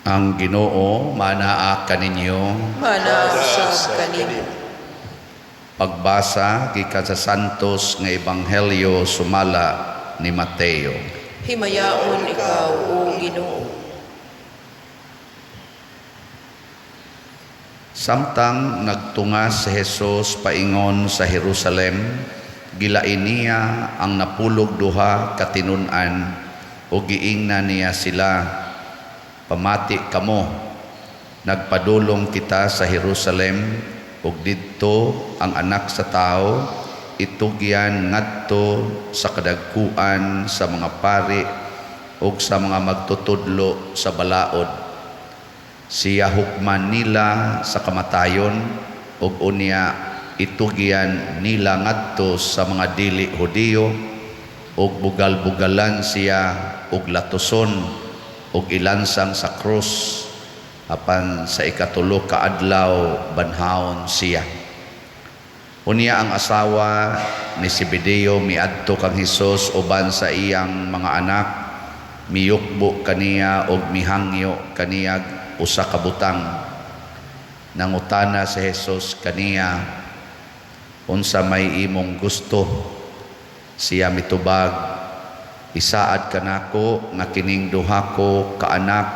Ang Ginoo manaa kaninyo. Manaa usab kanimo. Pagbasa gikan sa Santos nga Ebanghelyo sumala ni Mateo. Himayaon ikaw, o Ginoo. Samtang nagtunga si Jesus paingon sa Jerusalem, gilain niya ang napulog duha ka tinun-an ug giingnan niya sila, "Pamati kamo, nagpadulong kita sa Jerusalem ug didto ang Anak sa Tawo itugyan ngadto sa kadagkuan sa mga pari ug sa mga magtutudlo sa balaod. Siya hukman nila sa kamatayon ug unya itugyan nila ngadto sa mga dili Hudiyo ug bugal-bugalan siya ug latuson ug ilansang sa krus, apan sa ikatulo ka adlaw banhawon siya." Unya ang asawa ni Zebedeo miadto kang Hesus uban sa iyang mga anak, miyukbo kaniya ug mihangyo kaniya usa ka butang. Nangutana si Hesus kaniya, "Unsa may imong gusto?" Siya mitubag, "Isaad kanako nga kining duha ko ka anak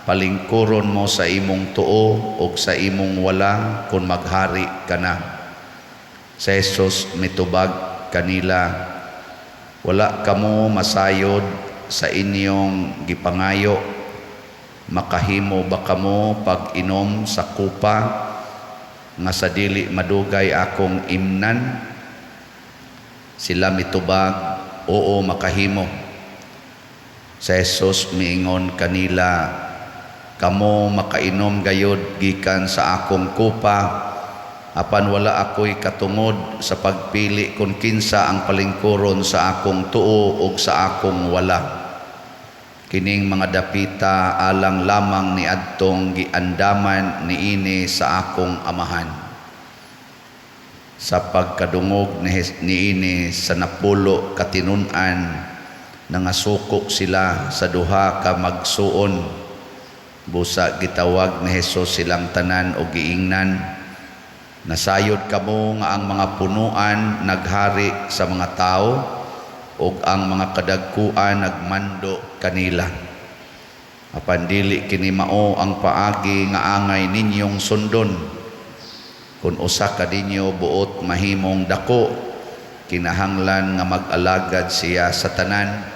palingkuron mo sa imong tuo ug sa imong wala kon maghari ka na." Si Jesus mitubag kanila, "Wala kamo masayod sa inyong gipangayo. Makahimo ba kamo pag-inom sa kupa nga sa dili madugay akong imnan?" Sila mitubag, "Oo, makahimo." Si Jesus miingon kanila, "Kamo makainom gayod gikan sa akong kupa, apan wala ako'y katungod sa pagpili kung kinsa ang palingkuron sa akong tuo ug sa akong wala. Kining mga dapita alang lamang ni adtong giandaman niini sa akong amahan." Sa pagkadungog niini sa napulo ka tinun-an, nangasuko sila sa duha ka magsuon. Busa gitawag ni Hesus silang tanan og giingnan, "Nasayod kamo nga ang mga punuan naghari sa mga tawo ug ang mga kadagkuan nagmando kanila. Apan dili kini mao ang paagi nga angay ninyong sundon. Kung usa ka ninyo buot mahimong dako, kinahanglan nga mag-alagad siya sa tanan.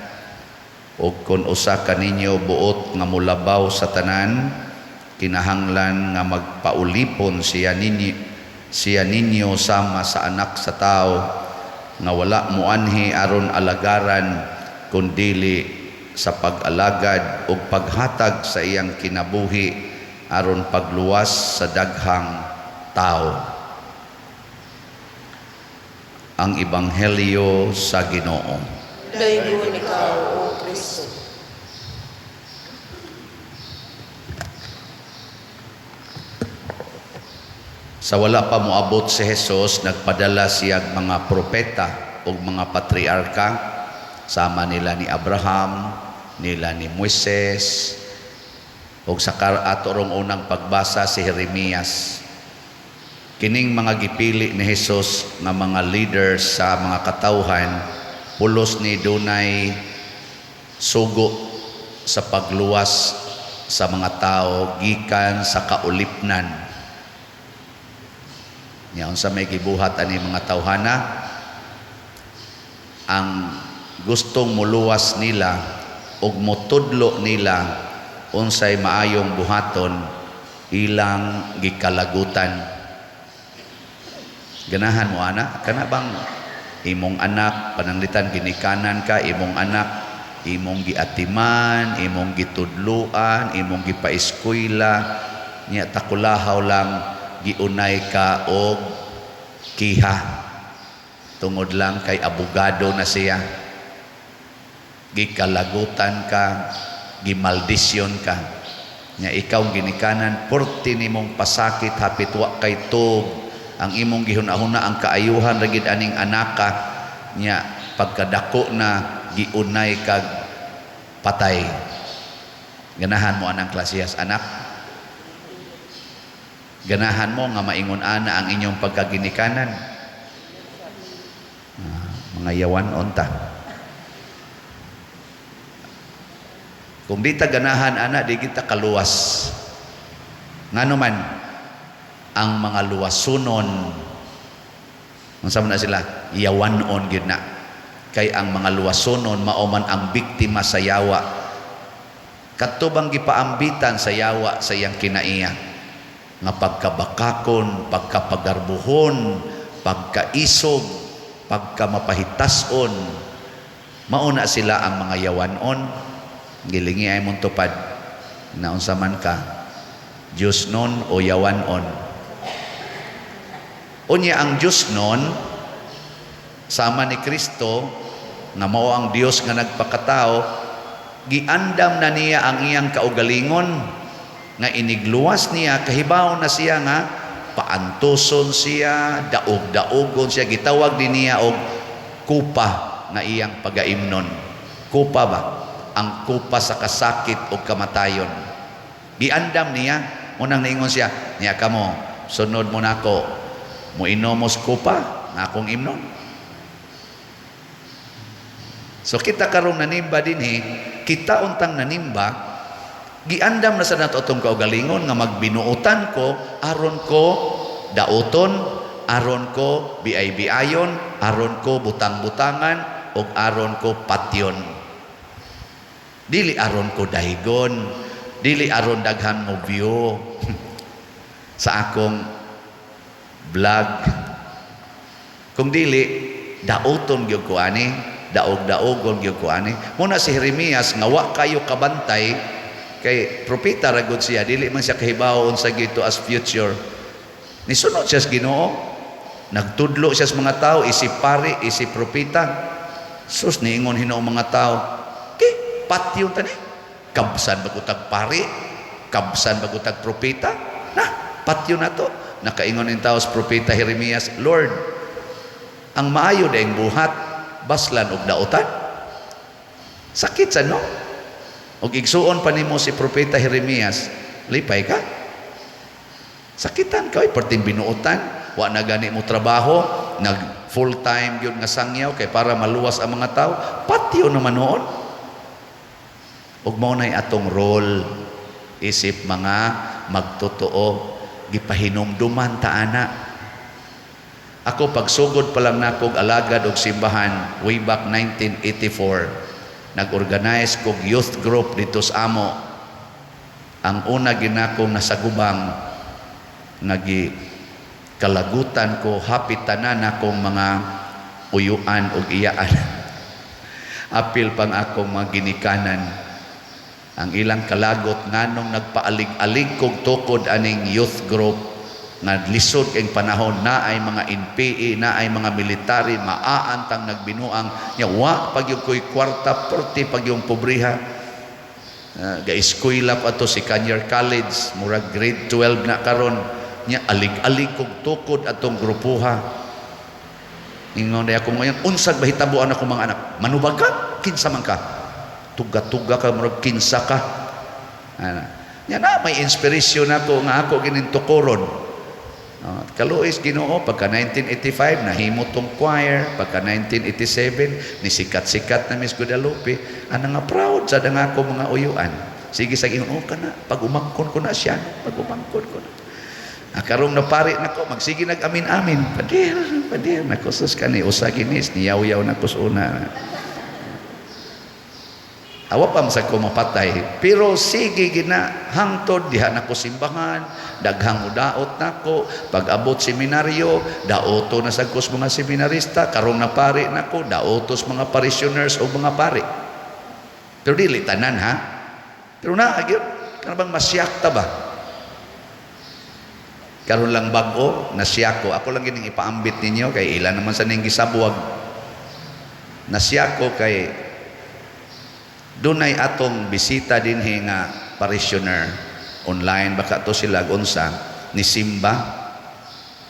Ug kung usa ka ninyo buot nga molabaw sa tanan, kinahanglan nga magpaulipon siya ninyo sama sa Anak sa Tawo nga wala moanhi aron alagaran kun dili sa pag-alagad ug paghatag sa iyang kinabuhi aron pagluwas sa daghang tao." Ang Ebanghelyo sa Ginoo. Daygon ikaw, O Kristo. Sa wala pa moabot si Jesus, nagpadala siya mga propeta ug mga patriarka, sama nila ni Abraham, nila ni Moises, ug sa ato rong unang pagbasa si Jeremias. Kining mga gipili ni Jesus nga mga leaders sa mga katawhan, pulos ni dunay sugo sa pagluwas sa mga tao gikan sa kaulipnan. Nya unsa may gibuhat ani mga tawhana? Ang gustong muluwas nila ug motudlo nila unsay maayong buhaton, ilang gikalagutan. Ganahan mo ana? Kana bang imong anak pananglitan ginikanan ka, imong anak imong giatiman, imong gitudluan, imong gipaeskwela, nya takulahaw lang giunay ka og kiha tungod lang kay abogado na siya. Gikalagutan ka, gimaldisyon ka. Nya ikaw ginikanan, purti nimong pasakit hapit wa kay tug ang imong gihuna-huna ang kaayuhan ra gid aning anaka, nya pagkadako na giunay kag patay. Ganahan mo anang klasehas anak? Ganahan mo nga maingon ana ang inyong pagkaginikanan? Ah, mga yawan unta. Kung di ta ganahan ana, di kita kaluwas. Ngano man ang mga luwasunon, unsa man na sila, yawanon gyud na. Kay ang mga luwasonon mao man ang biktima sa yawa. Kadto bang gipaambitan sa yawa sa iyang kinaiya nga pagkabakakon, pagkapagarbuhon, pagkaisog, pagkamapahitason, mao na sila ang mga yawanon. Gilingi ay mong tupad naunsa man ka, Diyos nun o yawanon. Unya ang Diyos nun sama ni Kristo nga mao ang Dios nga nagpakatao, giandam na niya ang iyang kaugalingon nga inigluwas niya, kahibaw na siya nga paantuson siya, daog-daogon siya, gitawag din niya og kupa nga iyang pagaimnon. Kupa ba? Ang kupa sa kasakit o kamatayon. Giandam niya, unang niingon siya, niya kamo, sunod mo nako, muinomos kupa nga akong imnon. So kita karong nanimba dinhi, kita untang nanimba, giandam na sa nato atong kaugalingon nga magbinuotan ko, aron ko dauton, aron ko biay-biayon, aron ko butang-butangan, ug aron ko patyon. Dili aron ko dahigon, dili aron daghan mo view sa akong vlog. Kung dili, dauton gyud ko ani, daog-daogon gyud ko ani. Muna si Jeremias nga wa kayo kabantay kay propeta ra gud siya, dili man siya kahibaw unsa gito as future. Nisunod siya sa Ginoo, nagtudlo siya sa mga tao, isip pari, isip propeta. Sus, niingon Hinuon mga tao, "Ki, patyon tani. Kabsan bagutag pari, kabsan bagutag propeta. Na, patyon na to." Nakaingon ning tao sa propeta Jeremias, "Lord, ang maayo daing buhat, baslan og dautan." Sakit sa no? Og igsuon pa nimo si propeta Jeremias, lipay ka? Sakitan ka, oy, perting binuotan, wa na gani mo trabaho, nag full time gyud nga sangyaw kay para maluwas ang mga tao, patyo naman noon. Ug mao nay atong role isip mga magtotoo, gipahinumduman ta ana. Ako pagsugod pa lang nako og alagad og simbahan way back 1984, nag-organize kog youth group dito sa amo. Ang una ginakong nasagubang nga kalagutan ko hapit tanan akong mga uyuan ug iyaan. Apil pang akong mga ginikanan. Ang ilang kalagot nganong nagpaalig-alig kog tukod aning youth group nga lisod kay panahon, na ay mga NPA, na ay mga military, maaantang nagbinuang nya, wa pag yung ko'y kwarta, perti pag yung pobriha. Ga-eskwela pa to si Kanyar College, murag grade 12 na karon nya, alig-alig kog tukod atong grupuha. Ingon na ako ngayon, unsag bahitabuan ako mga anak, manubag ka, kinsa man ka, tuga-tuga ka, murag kinsa ka ana. Nya na may inspiration ako nga ako gining tukoron. Kaluoy sa Ginoo, pagka 1985 nahimo tong choir, pagka 1987 ni sikat-sikat na Miss Guadalupe. Ana nga proud sa nga ako mga uyuan. Sige sa ingon, oh kana pag umangkon ko na siya, pag umangkon ko na. Ah, karong napari nako, magsige nag-amin-amin. Pader, pader, nako sus kani usa ginis niyaw-yaw nako sa una. Awa pa masag ko mapatay. Pero sige gina, hangtod diha nako simbahan, daghang udaot nako, pag-abot seminaryo, daoto na sad ko sa mga seminarista, karong napari nako, daoto sa mga parishioners o mga pari. Pero dili tanan ha. Pero naa gyud, kana bang masyak ta ba? Karon lang bag-o, nasyak ko. Ako lang gining ipaambit ninyo kay ilan naman sa ning gisabwag. Nasyak ko kay dunay atong bisita dinhi nga parishioner, online baka to sila unsa ni Simba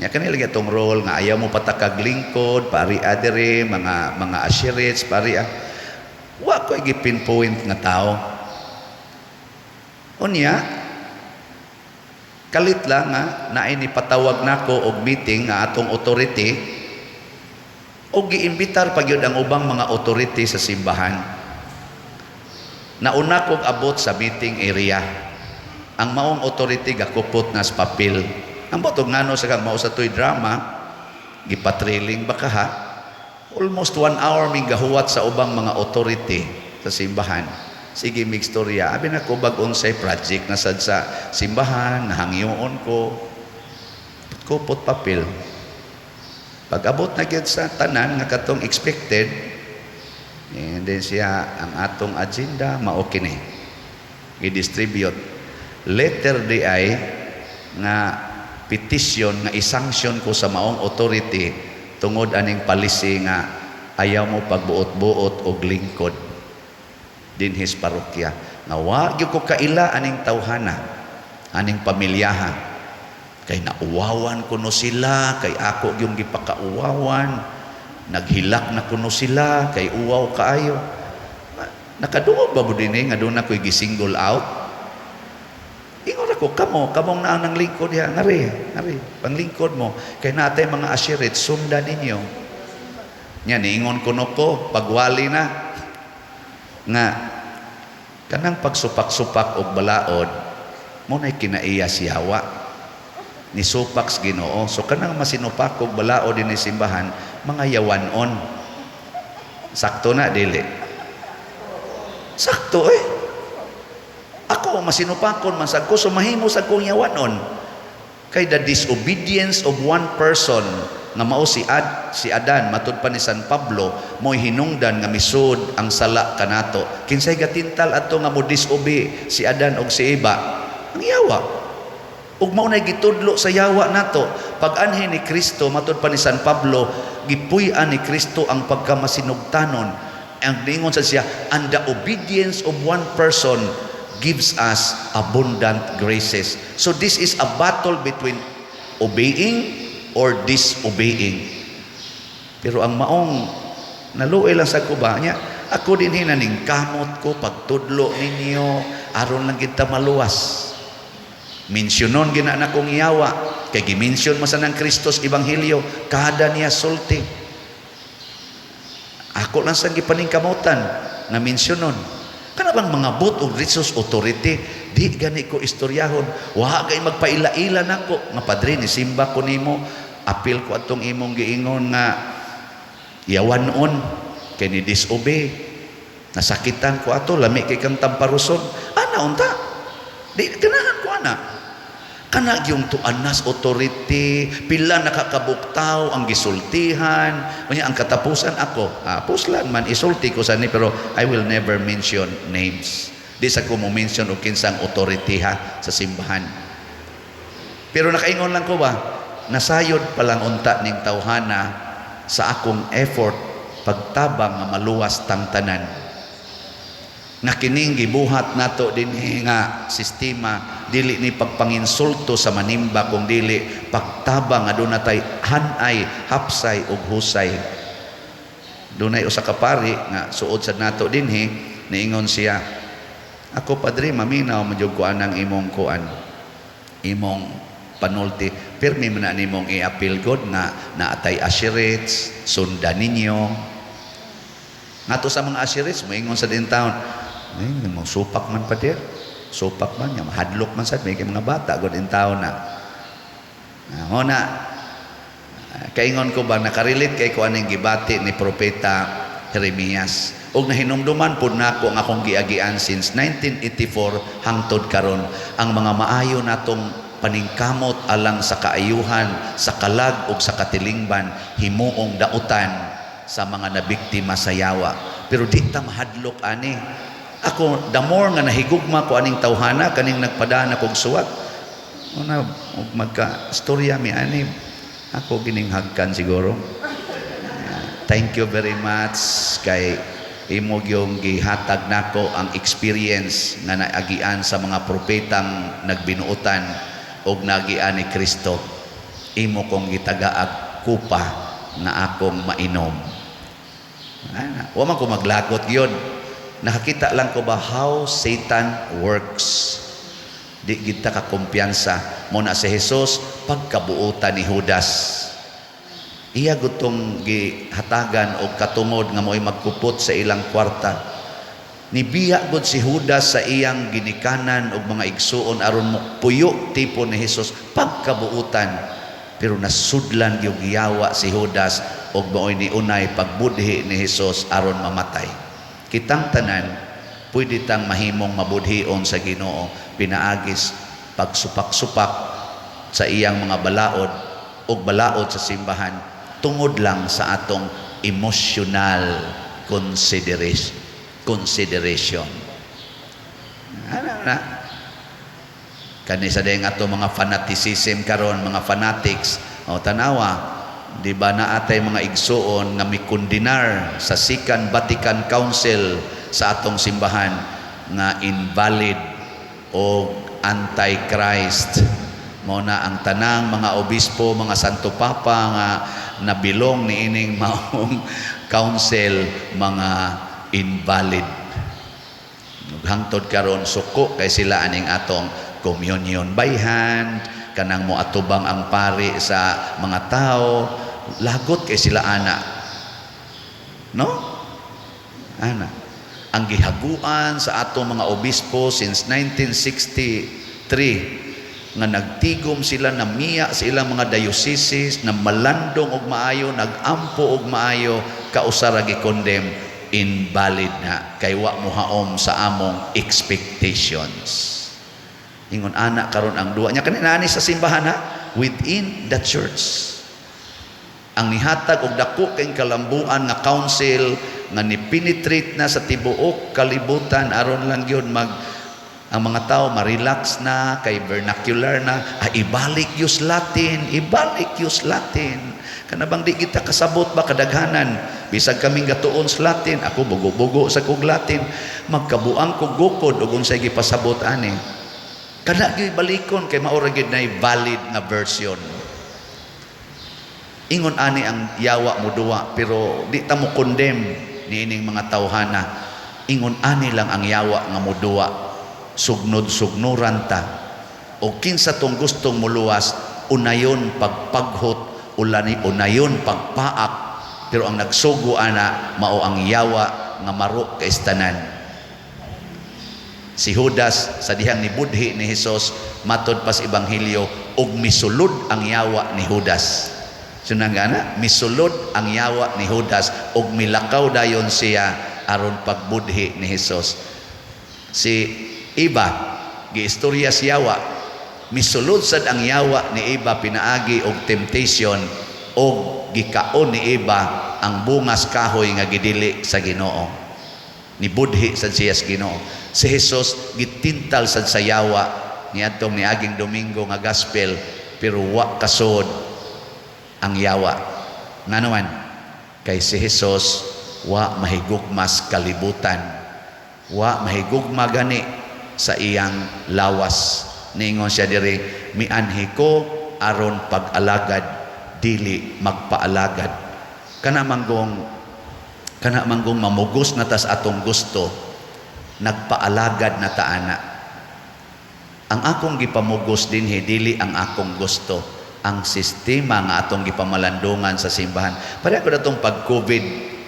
nya kani lagi atong role nga ayaw mo patakag lingkod pari adere mga usherates pari ah. Wa ko gi-pinpoint nga tao. Unya, kalit lang nga naay ni patawag nako og meeting nga atong authority og giimbitar pa gyud ang ubang mga authority sa simbahan. Nauna kog abot sa meeting area. Ang maong authority gakupot na sa papel. Ang botog ngano sa kang mao sa to'y drama, gipatriling ba ka ha? Almost one hour ming gahuwat sa ubang mga authority sa simbahan. Sige, mig storya. Abi na ko bag unsay project na sad sa simbahan, nahangyoon ko. Kupot papel. Pag abot na gyud sa tanan nga katong expected, and then siya, "Ang atong agenda mao kini." I-distribute. Letter di ay nga petition nga i-sanction ko sa maong authority tungod aning policy nga ayaw mo pagbuot-buot og lingkod dinhi sa parokya. Nga wa gyud ko kaila aning tawhana, aning pamilyaha. Kay nauwawan kuno sila, kay ako yung gipakauwawan, naghilak na kuno sila, kay uwaw kaayo. Nakadungog ba mo dinhi nga doon ako'y gisingle out? Ingon ako, kamo, kamong naa ng lingkod diha, ngari, ngari, panglingkod mo. Kay natay mga usherette, sundan ninyo. Nya, niingon kuno ko, pagwali na, nga, kanang pagsupak-supak og balaod, mo na'y kinaiya si Yawa. Ni supak sa Ginoo. So kanang masinupak og balaod dinhi simbahan, mga yawanon. Sakto na, dili? Sakto eh. Ako, masinupakon man sad ko, so mahimo sad kong yawanon. Kay the disobedience of one person nga mao si Adan, matud pa ni San Pablo, mo'y hinungdan nga misud ang sala kanato. Kinsay gatintal adto nga mo disobey si Adan og si Eva? Ang yawa. Ug mao nay gitudlo sa yawa nato. Pag anhi ni Kristo, matud pa ni San Pablo, gipuy-an ni Kristo ang pagkamasinugtanon. Ang ningon sa siya, "And the obedience of one person gives us abundant graces." So this is a battle between obeying or disobeying. Pero ang maong naluoy lang sa kuba niya, ako din hinaning kamot ko pagtudlo ninyo aron lang kita maluwas. Mensyonon gina na kong yawa kay gi-mention man sa ng Kristos Ebanghelyo kada niya sulti. Ako lang sang gipaningkamutan nga mensyonon. Kana bang mga bot og religious authority, di gani ko istoryahon. Wa kay magpaila-ila nako nga, "Padre, ni simba ko nimo, apil ko atong imong giingon nga yawanon kay ni disobey. Nasakitan ko ato, lami kay kang tamparuson." Ana unta. Di ganahan ko ana. Kana yung tuanas authority, pila nakakabuktaw ang gisultihan, unya ang katapusan ako, puslan man isulti ko sa ni, pero I will never mention names. Di sa ko mo mention og kinsang authority ha sa simbahan. Pero nakaingon lang ko ba, nasayod pa lang unta ning tawhana sa akong effort pagtabang nga maluwas tang tanan nga kining gibuhat nato dinhi nga sistema, dili ni pagpanginsulto sa manimba kung dili pagtabang nga aduna tay hanay, hapsay ug husay. Dunay usa ka pari nga suod sa nato dinhi, niingon siya, "Ako, padre, maminaw man jud ko anang imong kuan, imong panulti. Pirmi man na nimong i-appeal god nga naatay usherettes, sundan ninyo." Ngato sa mga usherettes, moingon sa din taon, "Ay, mo supak man pa dir. Supak man, nga mahadlok man sad may kay mga bata god in taon na." Ah, na kaingon ko ba, nakarelate kay ko aning gibati ni Propeta Jeremias. Ug nahinumduman pud nako ang akong giagian since 1984 hangtod karon, ang mga maayo natong paningkamot alang sa kaayuhan, sa kalag ug sa katilingban, himuong dautan sa mga nabiktima sa yawa. Pero di ta mahadlok ani. Ako, the more nga nahigugma ko aning tawhana, kaning nagpadana kog suwat, una, ug magka storya mi ani, ako gining hagkan siguro. Thank you very much kay imo gyung gihatag nako ang experience nga naagian sa mga propetang nagbinuotan og nagian ni Kristo. Imo kong gitagaag kupa nga akong mainom. Ana, wa man ko maglagot gyud. Nakakita lang ko ba how Satan works. Di kita kakumpiyansa. Mao na si Jesus, pagkabuutan ni Judas, iya gutong gihatagan og katungod nga mo'y magkupot sa ilang kwarta. Nibiya gud si Judas sa iyang ginikanan og mga igsuon aron mopuyo tipon ni Jesus, pagkabuutan. Pero nasudlan gyud giyawa si Judas og mao'y niunay pagbudhi ni Jesus aron mamatay. Kitang tanan pwede tang mahimong mabudhion sa Ginoo pinaagis pagsupak-supak sa iyang mga balaod og balaod sa simbahan tungod lang sa atong emotional consideration. Ano na? Kani sa dayang ato mga fanaticism karon, mga fanatics, o tanawa, di ba naatay mga igsuon nga mikundinar sa Second Vatican Council sa atong simbahan nga invalid o anti-Christ? Mao na ang tanang mga obispo, mga Santo Papa nga nabilong niining maong council, mga invalid. Hangtod karon suko kay sila aning atong communion by hand, kanang mo atubang ang pari sa mga tao, lagot kay sila ana. No? Ana. Ang gihaguan sa atong mga obispo since 1963 nga nagtigom sila na miya sa ilang mga dioceses na malandong og maayo, nagampo og maayo, kausa ra gi-condemn, invalid na kay wa mohaom sa among expectations. Ingon ana karon ang duwa nya kani naani sa simbahan ha, within the church. Ang nihatag og dako kay kalambuan nga council nga ni-penetrate na sa tibuok kalibutan aron lang gyud mag ang mga tao ma-relax na kay vernacular na, ah, ibalik yus Latin, ibalik yus Latin. Kana bang di kita kasabot ba kadaghanan, bisag kaming gatuon sa Latin, ako bugo-bugo sa kog Latin, magkabuang kog gukod og unsay gipasabot ani. Kana gyud balikon kay mao ra gyud nay valid nga version. Ingon ani ang yawa mo duwa, pero di ta mo condemn niining mga tawhana. Ingon ani lang ang yawa nga mo duwa, sugnod-sugnuran ta. O kinsa tong gustong muluwas, unayon pagpaghot, ulani unayon pagpaak. Pero ang nagsugo ana mao ang yawa nga maro kay tanan. Si Judas sa dihang nibudhi ni Hesus, matod pas ebanghelyo, og misulod ang yawa ni Judas. Sunang gana, misulod ang yawa ni Judas og milakaw dayon siya aron pagbudhi ni Hesus. Si Eva, giistorya si yawa, misulod sad ang yawa ni Eva pinaagi og temptation og gikaon ni Eva ang bungas kahoy nga gidili sa Ginoo. Nibudhi sad siya sa Ginoo. Si Jesus gitintal sad sa yawa niadtong niaging Domingo nga gospel, pero wa kasod ang yawa. Ngano man? Kay si Jesus wa mahigugmas kalibutan. Wa mahigugma gani sa iyang lawas. Ningon siya diri, "Mianhi ko aron pag-alagad, dili magpaalagad." Kana manggong mamugos na tas atong gusto, nagpaalagad na ta ana. Ang akong gipamugos dinhi dili ang akong gusto, ang sistema nga atong gipamalandungan sa simbahan. Pareho ko datong pag-COVID,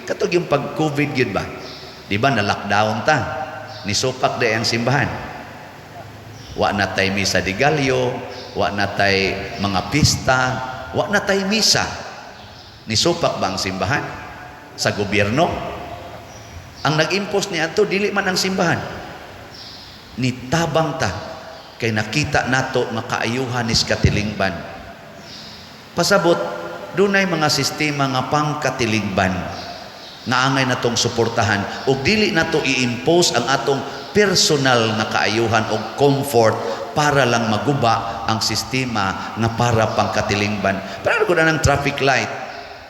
katong yung pag-COVID gyud ba? Di ba na lockdown ta? Nisupak di ang simbahan. Wa na tay misa de gallo, wa na tay mga pista, wa na tay misa. Nisupak ba ang simbahan? Sa gobyerno? Ang nag-impose ni adto dili man ang simbahan. Nitabang ta kay nakita nato nga kaayuhan is katilingban. Pasabot, dunay mga sistema nga pangkatilingban nga angay natong suportahan ug dili nato i-impose ang atong personal nga kaayuhan o comfort para lang maguba ang sistema nga para pangkatilingban. Para ko na ng traffic light.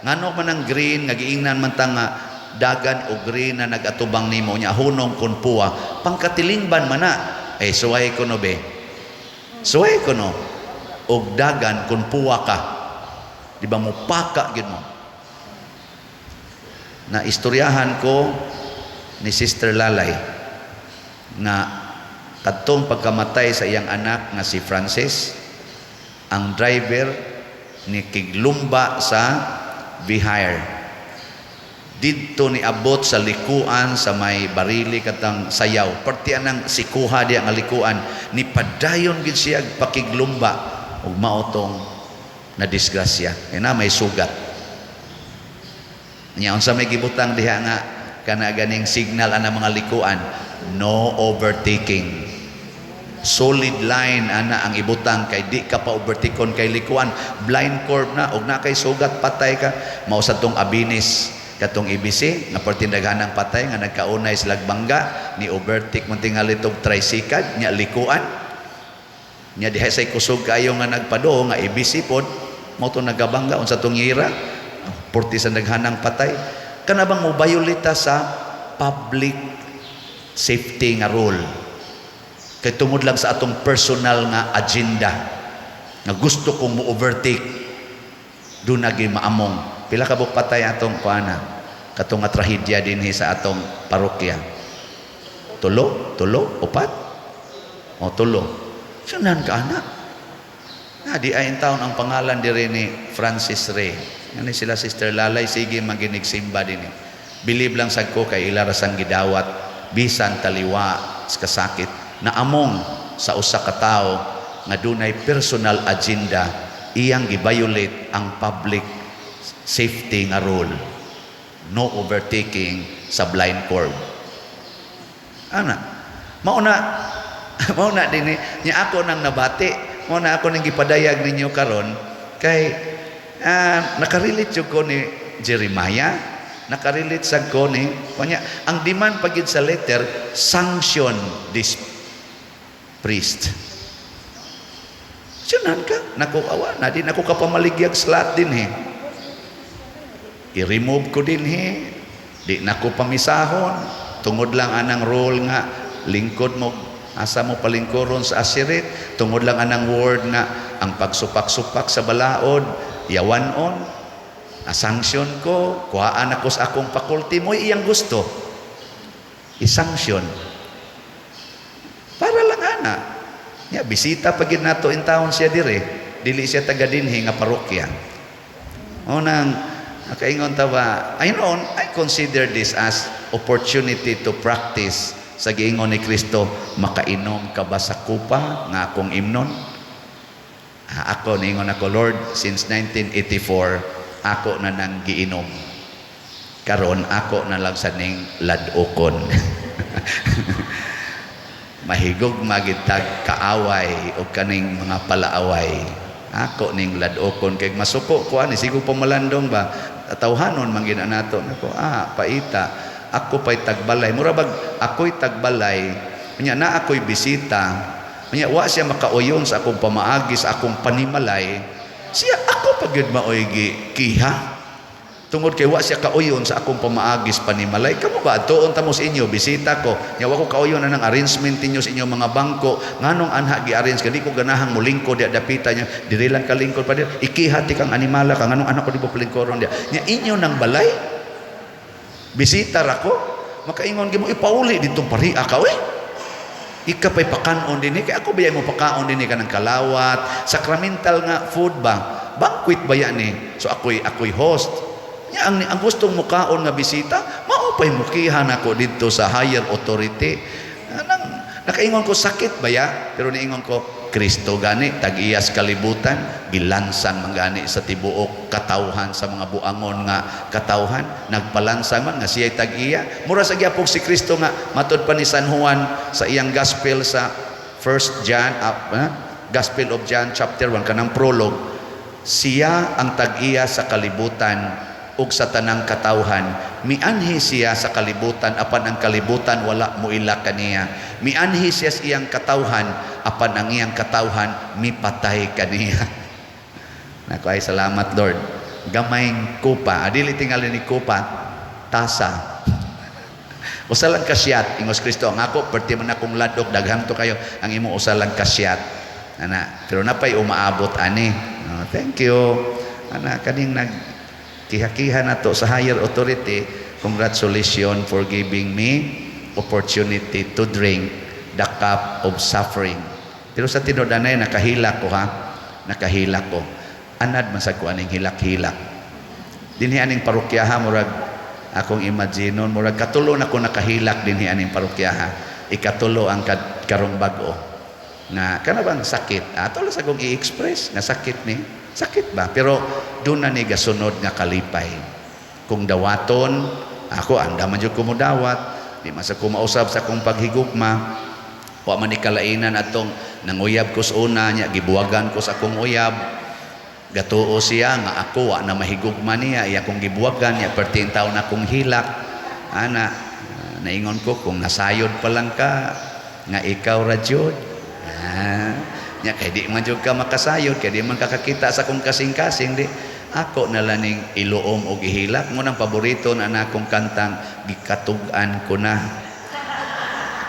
Ngano man ang green nga giingnan man ta nga dagan o green na nagatubang nimo nya hunong kun puwa, pangkatilingban man na. Eh suway ko no be. Suway ko no. Og dagan kun puwa ka. Di ba mo paka gyud mo? Na istoryahan ko ni Sister Lalay nga Kadtong pagkamatay sa iyang anak nga si Francis, ang driver ni kiglumba sa Vihire. Didto ni abot sa likuan sa may barili katang sayaw. Parte anang sikuha diya nga likuan, ni padayon gid siya pakiglumba ug mao tong na disgrasya. Kaya na may sugat. Nya unsa may gibutang diha nga kana ganing signal ana mga likuan, no overtaking. Solid line ana ang ibutang kay di ka pa overtakeon kay likuan, blind curve na og na kay sugat, patay ka. Mao sa tong Abinis katong ABC nga pertindaghanang patay nga nagkaunay sila bangga, ni overtake man tingali tog tricycle nya likuan nya diha say kusog kayo nga nagpado nga ABC pod mao to nagabangga. Unsa tong ira, porti sa naghanang patay. Kana bang mo violate sa public safety nga rule kay tungod lang sa atong personal nga agenda nga gusto kong mo overtake, doon nagi maamong. Pila ka buok patay atong kuana, katong nga trahedya dinhi sa atong parokya? Tulo, tulo, upat o tulo. Sunan ka ana na di ay taon ang pangalan diri ni Francis Ray. Ngani sila Sister Lalay sige maginig simba dinhi. Believe lang sad ko kay ila rasang gidawat bisan taliwa sa kasakit na among sa usa ka tawo nga dunay personal agenda, iyang gi-violate ang public safety nga rule, no overtaking sa blind curve ana. Mao na dinhi nya ako nang nabati, mao na ako nang gipadayag ninyo karon kay nakarelate jud ko ni Jeremiah, nakarelate sad ko ni kanya. Ang demand pagid sa letter, sanction this priest. Sunan ka nako, awa na di nako kapamaligyag slot din eh. I-remove ko din he, di nako pamisahon tungod lang anang role nga lingkod mo, asa mo palingkuron sa asirit, tungod lang anang word nga ang pagsupak-supak sa balaod yawan-on na-sanction ko, kuhaan ako sa akong faculty mo. Iyang gusto i-sanction para lang ana ya. Bisita pagid nato in town siya dire, dili siya taga dinhi nga parokya. O nang nakaingon ta ba, I know, I consider this as opportunity to practice sa giingon ni Kristo, "Makainom ka ba sa kupa nga akong imnon?" Ah, ako niingon ako, "Lord, since 1984 ako na nang giinom. Karon ako na lang sa ning ladokon." Mahigog magitag kaaway o kaning mga palaaway. Ako ning ladokon kay masuko ko ani sigo pamalandong ba, tawhanon man gina nato. Nako, paita ako pay tagbalay, mura bag ako'y tagbalay nya na ako'y bisita nya wa siya makauyon sa akong pamaagi, sa akong panimalay. Siya ako pag gyud maoy gi kiha tungod kay wa siya kauyon sa akong pamaagi sa panimalay. Kamo ba, tuon ta mo sa inyo, bisita ko nya wa ko kauyon na ng arrangement ninyo sa inyong mga bangko, nganong anha gi-arrange ka, di ko ganahang molingkod diya dapita niya, diri lang ka lingkod pa diri, ikiha ti kang animala ka, nganong anak ko di mo palingkoron diya nya inyo nang balay, bisita ra ko, makaingon gyud mo, ipauli ditong paria ka oy, ika pa'y pakanon din kay ako biyay mo pakaon din ka ng kalawat, sacramental nga food ba, banquet ba yan eh. So ako'y host nya, ang gustong mukaon nga bisita mao pa'y mukihan ako didto sa higher authority. Anang nakaingon ko, sakit ba ya, pero niingon ko, Kristo gani tag-iyas kalibutan, gilansang man gani sa tibuok katawhan, sa mga buangon nga katawhan nagpalansang man nga siya'y tag-iya. Mura sa gyapon si Kristo nga matud pa ni San Juan sa iyang gospel sa First John, Gospel of John chapter 1, kanang prologue, siya ang tag-iya sa kalibutan ug sa tanang katawhan. Mianhi siya sa kalibutan apan ang kalibutan wala moila kaniya. Mianhi siya sa iyang katawhan apan ang iyang katawhan mipatay kaniya. Nako ay salamat, Lord. Gamayng kupa, adili tingali ni kupa, tasa. Usa lang ka shot, ingos Kristo, ang ako perti man akong ladok, daghan to kayo, ang imo usa lang ka shot. Ana, pero napay umaabot ani. Oh, thank you. Ana kaning nag kiha-kiha na to sa higher authority, congratulations for giving me opportunity to drink. the cup of suffering. Pero sa tinud-anay, nakahilak ko ha. Nakahilak ko. Anad man sa ko aning hilak-hilak. Dinhi aning parokyaha, murag akong imaginon, murag katulo na ko nakahilak dinhi aning parokyaha. Ikatulo ang karong bag-o. Nga kana bang sakit? Ato lang sa akong i-express nga sakit ni. Sakit ba? Pero doon na ni gasunod nga kalipay. Kung dawaton, ako anda man jud ko modawat, di man sa ko mausab sa akong paghigugma. Wa man ni kalainan atong nanguyab ko sa una niya, gibuwagan ko sa akong uyab. Gatuo siya nga ako wa na mahigugma niya, iya akong gibuwagan niya, perting taon akong hilak. Ana, naingon ko, kung nasayod pa lang ka nga ikaw ra jud. Nya kay di man jud ka makasayod, kay di man kakakita sa akong kasing-kasing, di ako na lang ning iluom og ihilak mo. Nang paborito na akong kantang "Gikatug-an ko na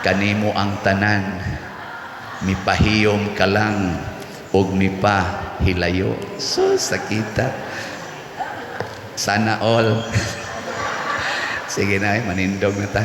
kanimo ang tanan, mipahiyom ka lang og mipahilayo." So sakita, sana all. Sige na, eh, manindog na ta.